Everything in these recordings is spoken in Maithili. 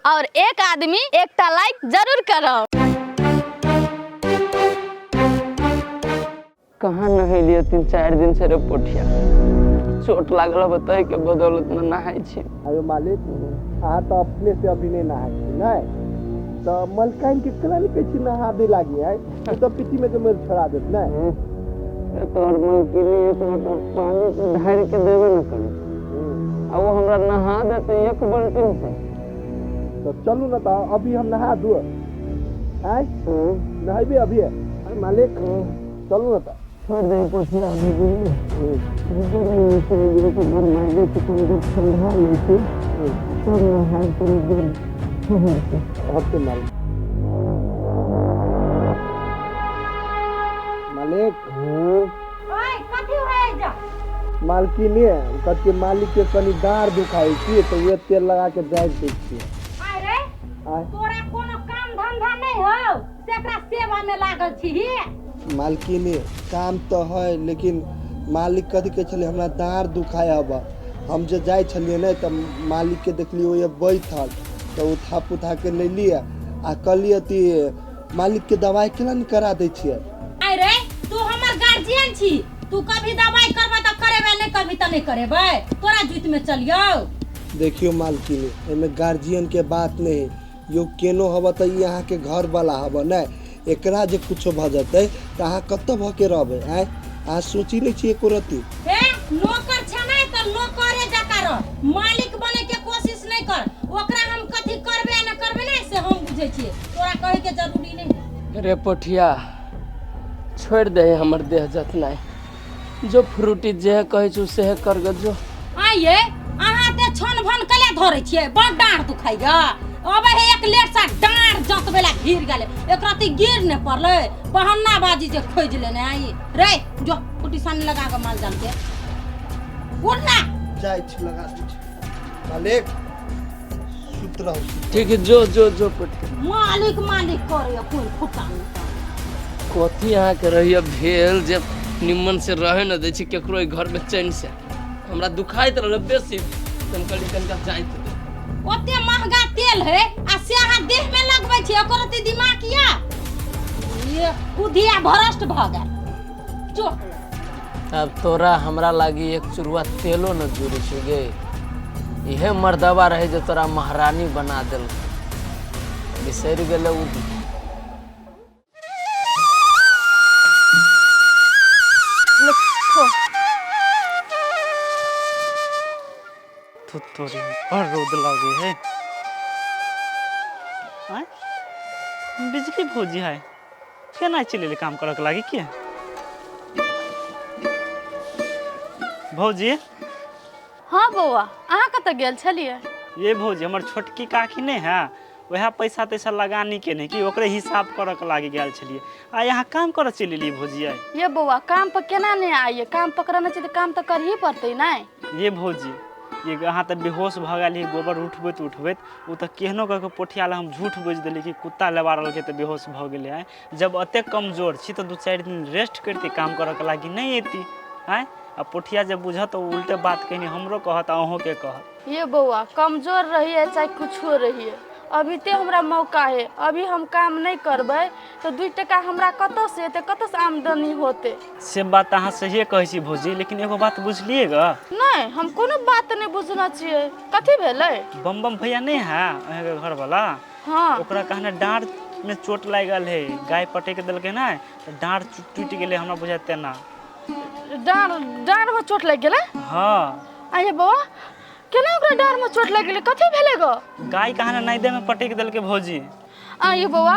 और एक आदमी एकटा लाइक जरूर करब। कहाँ नहेलियै 3-4 दिन से रे पोठिया, चोट लागल हबे तही के बदौलत में नहाय छी। आयो मालिक, अहाँ तऽ अपने से अभी नहि नहाय छी नहि तऽ मलकाइन के केना नहि कहै छी नहा दे लागी है, ओ तऽ पीठी में के मेल छोड़ा देत नहि। तोहर मलकिनी एक लोटा पानी के ढारि के देबे न करी आ वो हमरा नहा देते एक बाल्टी से। तऽ चलू ने तऽ अभी हम नहा दू, आय नहेबे अभी। अरे मालिक चलू ने तऽ छोड़ दे पोठिया, अभी बुझली गर्मी से जे गरमाइ दै छै, कनि देर ठंडा लै छी तब नहाय कनि देर। हटते मालिक। मालिक ओए कथी होय जा? मालकिनी कथी मालिक के कनि डाँड़ दुखाइ छी तऽ उहे तेल लगा के जाइत दै छियै। आय रे, आय तोरा कोनो काम धंधा नहि हौ से एकरा सेवा में लागल छी? मालकिनी काम तऽ है, लेकिन मालिक कथी कहै छलै हमरा डाँड़ दुखाय हब। हम जे जाइ छलियै ने तऽ मालिक के देखलियै ओहे बैठल, तऽ उठा पुठा के लेलियै आ कहलियै अथी मालिक के दवाइ केना नहि करा दै छियै। आय रे, तू हमर गार्जियन छी, तू कभी दवाइ करबै तऽ करेबै, नहि कभी तऽ नहि करेबै, तोरा जुइत में चलियौ। देखियौ मालकिनी, एहिमे गार्जियन के बात नहि है यो, केनो हब तऽ ई अहाँके घर वाला हब नहि, एकरा जे कुछो भऽ जेतै तऽ अहाँ कतऽ भऽ के रहबै? आँय, अहाँ सोची नहि छियै एको रत्ती? हे नौकर छै नहि तऽ नौकरे जकाँ रह, मालिक बने के कोशिश नहि कर। ओकरा हम कथी करबै आ नहि करबै ने से हम बुझै छियै, तोरा कहै के जरूरी नहि। रे पोठिया, छोड़ि दे हमर देह जतनाइ, जो फ्रूटी जे कहै छौ सेहे कर ग जो। आइये अहाँ ते छन भन कले धरै छियै, बड़ डाँड़ दुखाइया। अबै है एक लेट सा डाँड़ जतबै ला घिर गेलै, एकरा ती गिर ने पड़लै, बहन्ना बाजी जे खोजि लेने आई रे। जो कुटी सानी लगा के माल जाल के उठ ना। जाइ छी लगा दै छी। मालिक सुत रहू। ठीक है, जो जो जो पोठिया। मालिक मालिक करे कोन फुटा। कथी अहाँके रहिए भेल जे निम्मन से रहे न दै छी केकरो एहि घरमे चैन से? हमरा दुखाइत रहल बेसी तऽ हम कहली कनिका जाइत दे। ओते महंगा तेल है आ से अहाँ देह में लगबै छी, ओकर ओते दिमाग या ये बुद्धिया भ्रष्ट भऽ गेल चोट। अब तोरा हमरा लागी एक चुरुआ तेलो न जुड़ै छौ गे। इहे मर्दबा रहे जे तोरा महारानी बना देलकै, बिसरि गेलै उ दिन। तो तोरी बड़ रौद लगे है। आँय बिजली भौजी है, केना चलि एलै काम करऽ के लागी? के भौजी? हाँ बौआ, अहाँ कतऽ गेल छलियै? ये भौजी, हमर छोटकी काकी नहि है, वएह पैसा तैसा लगानी के नहि कि ओकरे हिसाब करऽ के लागी गेल छलियै आ यहाँ काम करऽ चलि एलियै भौजी आइ। ये बौआ, काम पर केना नहि आइए? काम पकड़ने छै तऽ काम तऽ करही पड़तै नहि। ये भौजी, ये अहाँ तऽ बेहोश भऽ गेल रही गोबर उठबैत उठबैत, ओ तऽ केहनो कऽ कऽ पोठिया लए हम झूठ बाजि देलियै कि कुत्ता लेबा रहलकै तऽ बेहोश भऽ गेलै। आँय, जब एतेक कमजोर छी तऽ 2-4 दिन रेस्ट करिती, काम करऽ के लागी नहि अयती? आँय, आ पोठिया जब बुझत तऽ उल्टे बात कहनी हमरो कहत आ अहूँके कहत। ये बौआ, कमजोर रहिए चाहे कुछो रहिए, अभी ते हमरा मौका है, अभी हम काम नहि करबै तऽ 2 टका हमरा कतऽसँ एतै, कतऽसँ आमदनी होतै? से बात अहाँ सहिए कहै छी भौजी, लेकिन एगो बात बुझलियै ग? नहि, हम कोनो बात नहि बुझने छियै, कथी भेलै? बम बम भैया नहि है अहाँके घरवाला? हाँ। ओकरा कहने डाँड़ में चोट लागि गेल है, गाय पटकि देलकै ने तऽ डाँड़ टूटि गेलै हमरा बुझाय तेना। डाँड़ डाँड़ में चोट लागि गेलै? हाँ। आइए बौआ, केना ओकरा डाँड़ में चोट लागि गेलै, कथी भेलै ग? गाय कहाँ नाइदे में पटकि देलकै भौजी। आइए बौआ,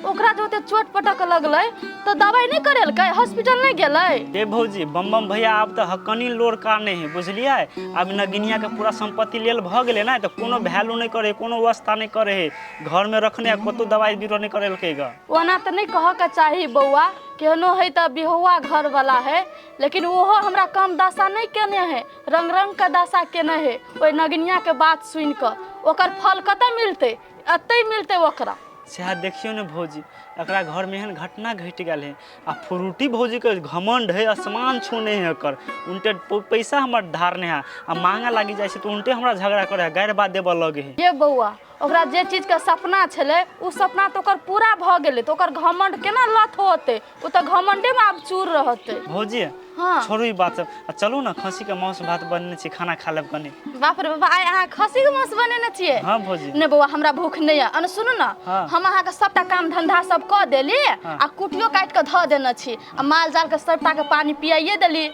ओकरा जे ओते चोट पटक लगलै तऽ दवाइ नहि करेलकै, हॉस्पिटल नहि गेलै? ए भौजी, बम बम भैया आब तऽ हकनी लोड़का नहि है बुझलियै, आब नगिनिया के पूरा संपत्ति लेल भऽ गेलै ने तऽ कोनो वैल्यू नहि करे, कोनो व्यवस्था नहि करे है, घर में रखने आ कतौ दवाइ बीरो नहि करेलकै ग। ओना तऽ नहि कहऽ के चाही बौआ, केहनो है तऽ बिहुआ घरवाला है, लेकिन ओहो हमरा कम दशा नहि केने है, रंग रंग के दशा केने है। ओहि नगिनिया के बात सुनि कऽ ओकर फल कतऽ मिलतै? एतै मिलतै ओकरा। सएह देखियौ ने भौजी, एकरा घरमे एहन घटना घटि गेल है आ फ्रूटी भौजीके घमंड है आसमान छूने है, एकर उनटे पैसा हमर धारने है आ मांगे लागि जाइ छै तऽ उनटे हमरा झगड़ा करे है, गारि बात देबऽ लगे है। ये बौआ, ओकरा जे चीजके सपना छलै ओ सपना तऽ ओकर पूरा भऽ गेलै, तऽ ओकर घमंड केना लथ होतै? ओ तऽ घमंडेमे आब चूर रहतै। भौजी, हाँ। छोड़ू ई बात सब आ चलू ने, खस्सीके मांस भात बनेने छी, खाना खा लेब कनि। बाप रे बाबा, आइ अहाँ खस्सीके मांस बनेने छियै? हाँ भौजी। नहि बौआ, हमरा भूख नहि यऽ। अने सुनू ने। हाँ। हम अहाँके सबटा काम धंधा सब कऽ देली। हाँ। आ कुटियो काटि कऽ धऽ देने छी आ माल जाल के सबटा के पानी पियाइए देली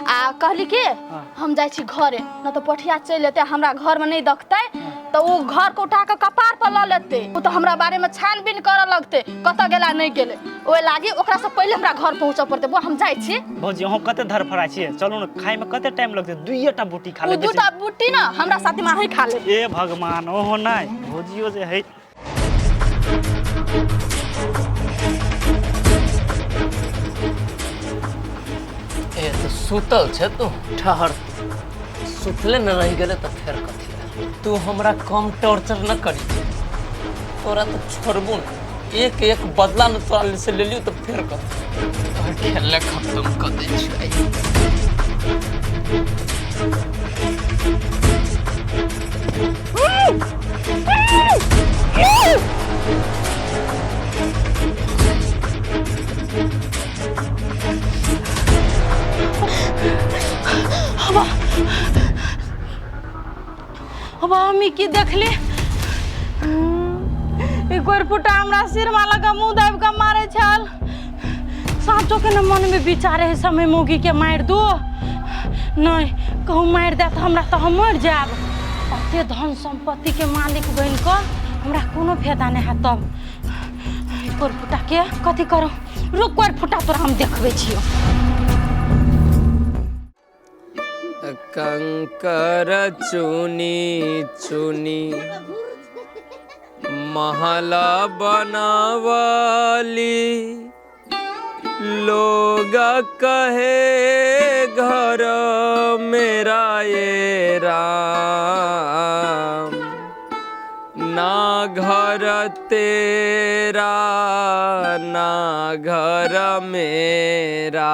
आ कहली कि हाँ। हम जाइ छी घरे, न तऽ पोठिया चलि एतै, हमरा घरमे नहि देखतै तऽ ओ घर के उठा कऽ कपार पर लऽ लेतै। ओ तऽ हमरा बारेमे छानबीन करऽ लगतै, कतऽ गेला नहि गेलै। ओहि लागी ओकरासँ पहिले हमरा घर पहुँचऽ पड़तै। बौआ, हम जाइ छी। भौजी, अहूँ कते धरफड़ा छियै? चलू ने, खायमे कते टाइम लगतै? दुइएटा बूटी खा ओ लेबै। दूटा बूटी ने हमरा साथीमे अहीं खा लेब। ए भगवान, ओहो नहि, भौजियो जे है। ए तऽ सुतल छै तू? ठहर, सुतले न रहि गेलै तऽ फेर कथी भेल? तू हमरा कम टॉर्चर न करी छै, तोरा तऽ छोड़बू न। एक एक बदला न तोरा से लेलियो तऽ फेर कथी? तोहर खेलने खत्म कऽ दै छियै। हबा, हम ई की देखली? ई गोरपुटा हमरा सिरमा लगा मुँह दाबि कऽ मारै छल। साँचो के न मन में विचारे है समय मौगी के मारि दू। नहीं, कहूँ मारि देत हमरा तऽ हम मरि जायब। अते धन संपत्ति के मालिक बनि कऽ हमरा कोनो फायदा नहीं हैत। तब ई गोरपुटा के कथी करू? रुक गोरपुटा, तोरा हम देखबै छियौ। कंकर चुनी चुनी महला बनावली, लोग कहे घर मेरा ये राम, ना घर तेरा ना घर मेरा,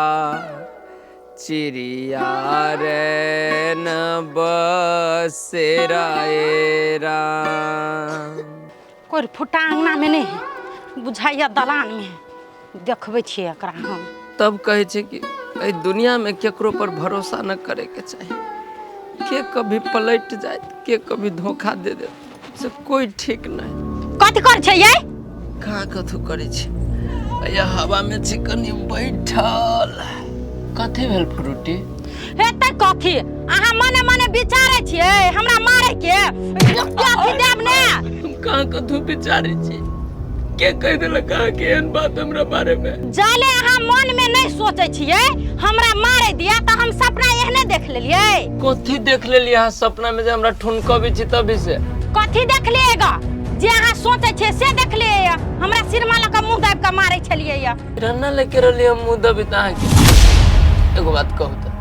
चिड़िया रे न बसेरा ए राम। कोइ फुटा अंगना में नहीं है, बुझाइया दलान में है। देखबै छियै एकरा हम। तब कहै छै कि एहि दुनियामे केकरो पर भरोसा न करैके चाही। के कभी पलटि जायत, के कभी धोखा दे देत, से कोई ठीक नहीं। कथी कर छै ये? कहाँ कथू करै छी, या हवामे छी कनि बैठल। कथी भेल फ्रूटी? हेतै कथी? अहाँ मने मने विचारै छियै हमरा मारे के। कथी देब ने? हम कहाँ कथू विचारै छी? के कहि देलक अहाँके एहन बात हमरा बारे में? जाले अहाँ मन में नहीं सोचै छियै हमरा मारे दिया, तऽ हम सपना एहने देख लेलियै। कथी देख लेलियै अहाँ सपना में जे हमरा ठुनकबै छी तभी से? कथी देखलियै ग? जे अहाँ सोचै छियै से देखलियै। हमरा सिरमा लऽ कऽ मुँह दाबि कऽ मारै छलियै। रन्ना लेके रहलियै हम मुँह दबी तऽ अहाँके। एगो बात कहू तऽ,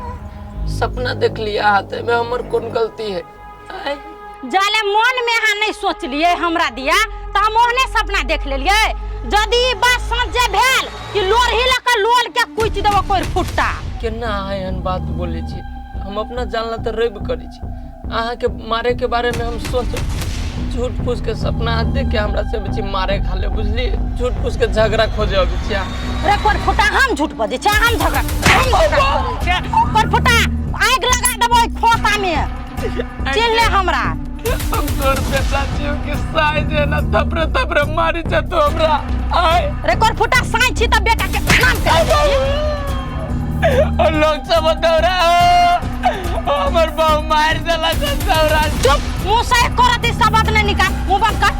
सपना देखलियै अहाँ, तऽ एहिमे हमर कोन गलती है? आँय? जाले मन में अहाँ नहीं सोचलियै हमरा दिया, तऽ हम ओहने सपना देख लेलियै। यदि ई बात सच जे भेल कि लोरही लऽ कऽ लोल के कुचि देबो कोइ फुट्टा। केना अहाँ एहन बात बोलै छी? हम अपना जानला तऽ रवि करै छी, अहाँके मारे के बारे में हम सोच झूठ फूस के सपना अहाँ देख के हमरा से छी मारे खा ले, बुझलियै? झूठ फूस के झगड़ा खोजे अबै छी अहाँ। रे कोर फुट्टा, हम झूठ बजै छियै? हम झगड़ा, हम झगड़ा करै छियै? कोर फुट्टा, आगि लगा देबो ओहि खोता में, चिन्ह ले हमरा। हम तोर बेटा छियौ कि साइ जे ना थपरे थपरे मारी छै तू हमरा? आय? रे कोर फुट्टा, साइ छी तऽ बेटा के नाम के और लोग सब दौड़ा, हमर बहु मारि देलक दौड़ा। चुप, मुँह से एको रत्ती शब्द नहीं निकाल, मुँह बंद कर।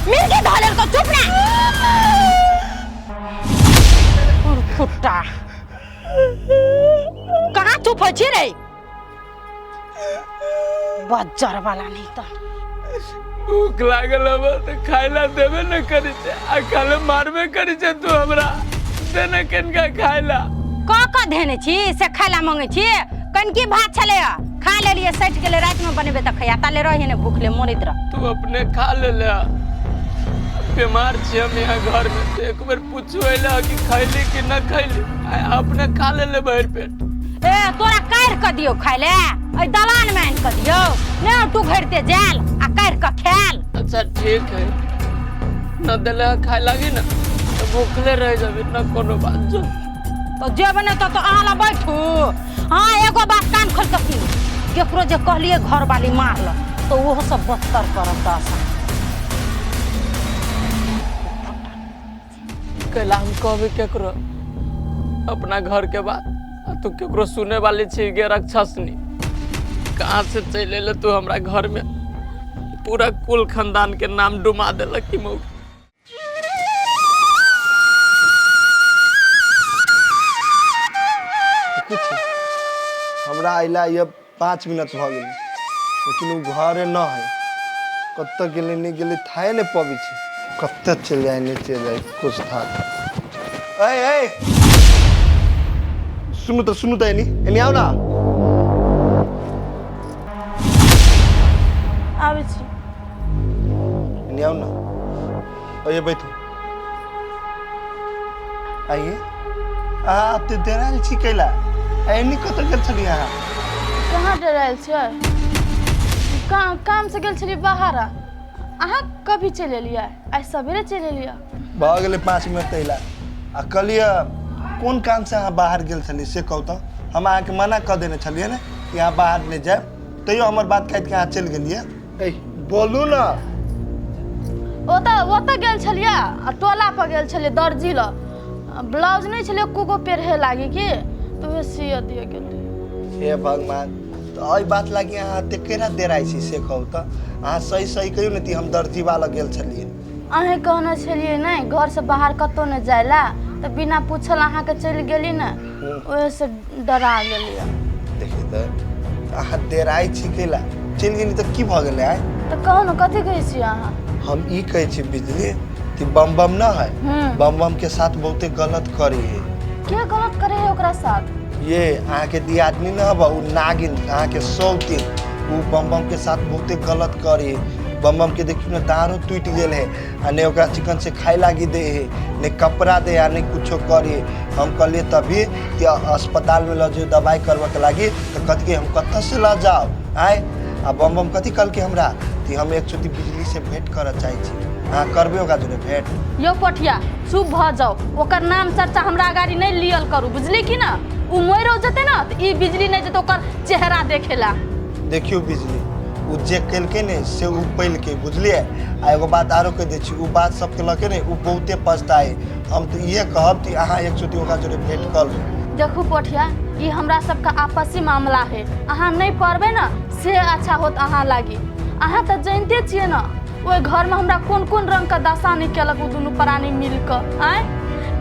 मिर्गी धऽ लेलकौ, चुप ना। कोर फुट्टा, कहाँ चुप होइ छी रे? बज्जर वाला नहीं तऽ भूख लागल हबे तऽ खाय ला देबे न करै छै आ खाले मारबे करै छै तू हमरा। देने कनिका खाय ला। कऽ कऽ धेने छी से खाय ला मंगै छी? कनकी भात छलै, खा लेलियै, सठि गेलै। रातिमे बनेबै तऽ खैया, ताले रहिए ने, भूखले मरैत रह। तू अपने खा ले ले। बीमार छी हम यहाँ घर में, तो एक बेर पूछू अइला कि खैली कि न खैली? आ अपने खा ले ले भरि पेट। ए, तोरा काढ़ि कऽ दियौ खाय ले? एहि दलान मे आनि कऽ दियौ ने? तू घरिते जायल आ काढ़ि के खायल। अच्छा ठीक है, न देले खाए लागी ना तो भूखले रह जाबी, ना कोनो बात जो तो जेब नहीं तो अहाँ ला बैठू। हाँ एगो बात कान खोल के सुन, केकरो जे कहलिए घर वाली मारल तो ओहो सब बदतर करत दशा। कैला हम कहबे केकरो अपना घर के बात, आ तू केकरो सुने वाली छी गे राक्षसनी। कहाँ से चल अयले तू हमरा घर में, पूरा कुल खानदान के नाम डुमा देलक की मऊ। कुछ हमरा अयला ये 5 मिनट भऽ गेलै, लेकिन ओ घरे न है, कतऽ गेलै नहि गेलै थाहे नहि पबै छै, कतऽ चलि जाइ नहि चलि जाइ कुछ था। ए ए सुनू तऽ, सुनू तऽ, एनी एनी आउ ना। आबै छी। एनी आउ ना, आइए बैठू। आइए। अहाँ एते डरायल छी कैला? एनी कतऽ गेल छलियै अहाँ? कहाँ डरायल छियै? काम से गेल छलियै बाहर। अहाँ कभी चलि एलियै? आइ सवेरे चलि एलियै। भऽ गेलै 5 मिनट अयला। आ कहलियै कोन काम से अहाँ बाहर गेल छलियै से कहू तऽ। हम अहाँके मना कऽ देने छलियै ने कि अहाँ बाहर नहि जायब, तैयो हमर बात काटि कऽ अहाँ चलि गेलियै। ए बोलू ना। ओतऽ गेल छलियै आ टोला पर गेल छलियै दर्जी लग, ब्लाउज नहि छलै कुको पेरहे लागी कि, तऽ उहे सियऽ दिअ गेलियै। हे भगवान, तऽ एहि बात लागी अहाँ एते केना डेराइ छी से कहू तऽ। अहाँ सही सही कहियौ ने कि हम दर्जी वाला गेल छलियै। अहेँ कहने छलियै नहि घरसँ बाहर कतहु नहि जाय लए, तऽ बिना पूछल अहाँके चलि गेली ने, ओहिसँ डरा गेलियै। देखिए तऽ अहाँ डेराइ छी कैला? चलि गेली तऽ की भऽ गेलै? आइ तऽ कहू ने कथी कहै छियै अहाँ? हम ई कहै छी बिजली कि बम बम न है, बम बम के साथ बहुते गलत करी है। के गलत करे है ओकरा साथ? ये अहाँके दियादनी न हब उ नागिन अहाँके सौतीन, उ बम बम के साथ बहुते गलत करी है। बम बम के देखियौ ने दाँरो टूटि गेल है, आ नहि ओकरा चिकन से खाय लागी दे है, नहि कपड़ा दे आ नहि कुछो करी। हम कहलियै तभी कि अस्पताल में लऽ जाउ दवाइ करबऽ के लागी, तऽ कथी हम कतऽ से लऽ जाउ आँय? आ बम बम कथी कहलकै हमरा कि हम एक चोटी बिजली से भेंट करऽ चाहै छी, अहाँ करबै ओकरा जोरे भेंट? यौ पठिया चुप भऽ जाउ, ओकर नाम चर्चा हमरा अगाड़ी नहि लियल करू, बुझली कि ना? उ मरि जेतै ने तऽ ई बिजली नहि जेतै ओकर चेहरा देखेला। देखियौ बिजली, उ जे केलकै ने से उ पैलकै, बुझलियै? आ एगो बात आरो कहि दै छी, उ बात सबके लऽ के ने उ बहुते पछताए। हम तऽ इहे कहब कि अहाँ एक चोटी ओकरा जोरे भेंट कऽ लू। देखू पठिया, ई हमरा सबके आपसी मामला है, अहाँ नहि पड़बै ने से अच्छा होत अहाँ लागी। अहाँ तऽ जानिते छियै ने ओहि घरमे हमरा कोन कोन रंगके दशा नहि केलक ओ दुनू प्राणी मिलकऽ, आँय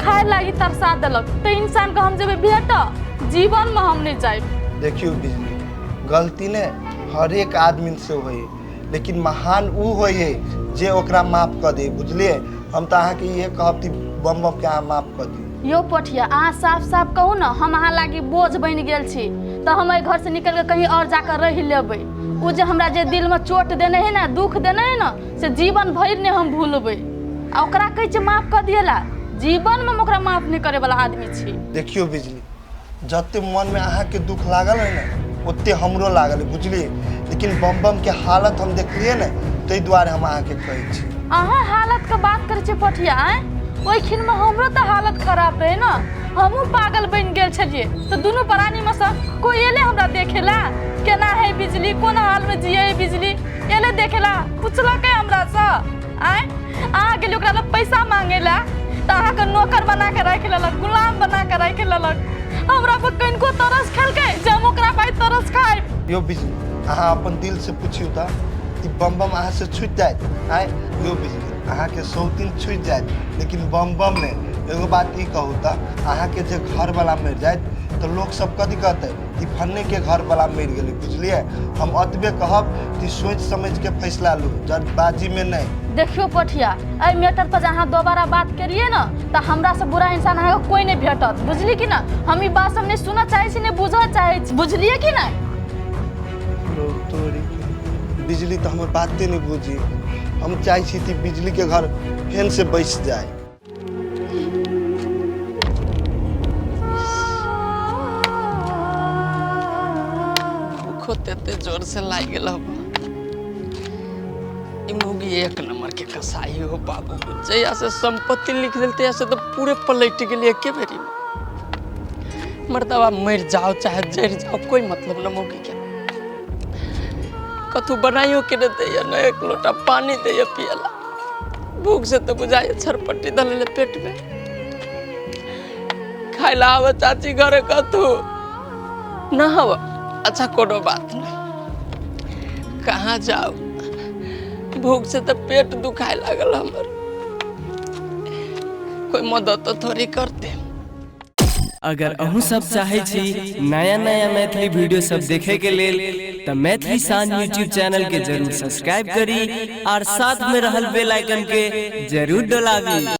खाय लागी तरसा देलक। तऽ इंसानके हम जेबै भेट, जीवनमे हम नहि जायब। देखियौ बिजली, गलती ने हरेक आदमी से होइ, लेकिन महान उ होइ है जे ओकरा माफ कऽ दे, बुझलियै? हम तऽ अहाँके इहे कहब कि बम बम के अहाँ माफ कऽ दियौ। यौ पठिया, अहाँ साफ साफ कहू ने, हम अहाँ लागी बोझ बनि गेल छी तऽ हम एहि घरसँ निकलि कऽ कहीं आओर जाकऽ रहि लेबै। ओ जे हमरा जे दिलमे चोट देने है ने, दुख देने है ने, से जीवन भरि नहि हम भूलबै। आ ओकरा कहै छै माफ कऽ दियला, जीवनमे हम ओकरा माफ नहि करैवला आदमी छी। देखियौ बिजली, जते मनमे अहाँके दुख लागल है ने ओते हमरो लागल है, बुझलियै? लेकिन बम बम के हालत हम देखलियै ने, ताहि दुआरे हम अहाँके कहै छी। अहाँ हालतके बात करै छियै पठिया, आँय? ओहि खिनमे हमरो तऽ हालत खराब रहै ने, हमहूँ पागल बनि गेल छलियै। तऽ दुनू प्राणीमे सँ कोइ एलै हमरा देखेला केना है बिजली, कोन हालमे जियै है बिजली, एलै देखेला, पुछलकै हमरासँ? आँय अहाँ गेलियै ओकरा लग पैसा मांगे ला तऽ अहाँके नौकर बना के राखि लेलक, गुलाम बना के राखि लेलक। हमरा पर कनिको तरस खेलकै जे हम ओकरा पाइ तरस खायब? यौ बिजली, अहाँ अपन दिल से पुछियौ तऽ कि बम बम अहाँ से छुटि जायत? आँय यौ बिजली, अहाँके सौतीन छुटि जायत लेकिन बम बम नहि। एगो बात ई कहू तऽ अहाँके जे घरवला मरि जायत तऽ लोक सब कथी कहतै कि फन्नेके घरवला मरि गेलै, बुझलियै? हम एतबे कहब कि सोचि समझिके फैसला लू, जल्दबाजीमे नहि। देखियौ पठिया, एहि मैटर पर जे अहाँ दोबारा बात करियै ने तऽ हमरा से बुरा इंसान अहाँके कोइ नहि भेटत, बुझली कि ना? हम ई बात सब नहि सुनऽ चाहै छी, नहि बुझऽ चाहै छी, बुझलियै कि नहि? तोरी बिजली तऽ हमर बाते नहि बुझी। हम चाहै छी कि बिजलीके घर फेन से बसि जाय। भूखो तेते जोर से लागि गेल हब। ई मौगी एक नंबर के कसाई हो बाबू। जहिया से संपत्ति लिख देल तहिया से तो पूरे पलट गेली एके बेरी में। मर्दबा मर जाओ चाहे जर जाओ कोई मतलब न मौगी के। कथू बनाइयो के न दैया, न एक लोटा पानी दैया पियला। भूख से तो बुझाइए छरपट्टी धरले पेट में। खाइला आवे चाची घरे कथू न हवा। अच्छा कोनो बात न, कहाँ जाओ, भूख से तो पेट दुखाए लागल हमर, कोई मदद तो थोड़ी करते। अगर अहूँ सब चाहे छी नया नया मैथिली वीडियो सब देखे के लेल त मैथिली शान यूट्यूब चैनल के जरूर सब्सक्राइब करी और साथ में रहल बेल आइकन के जरूर दबाबी।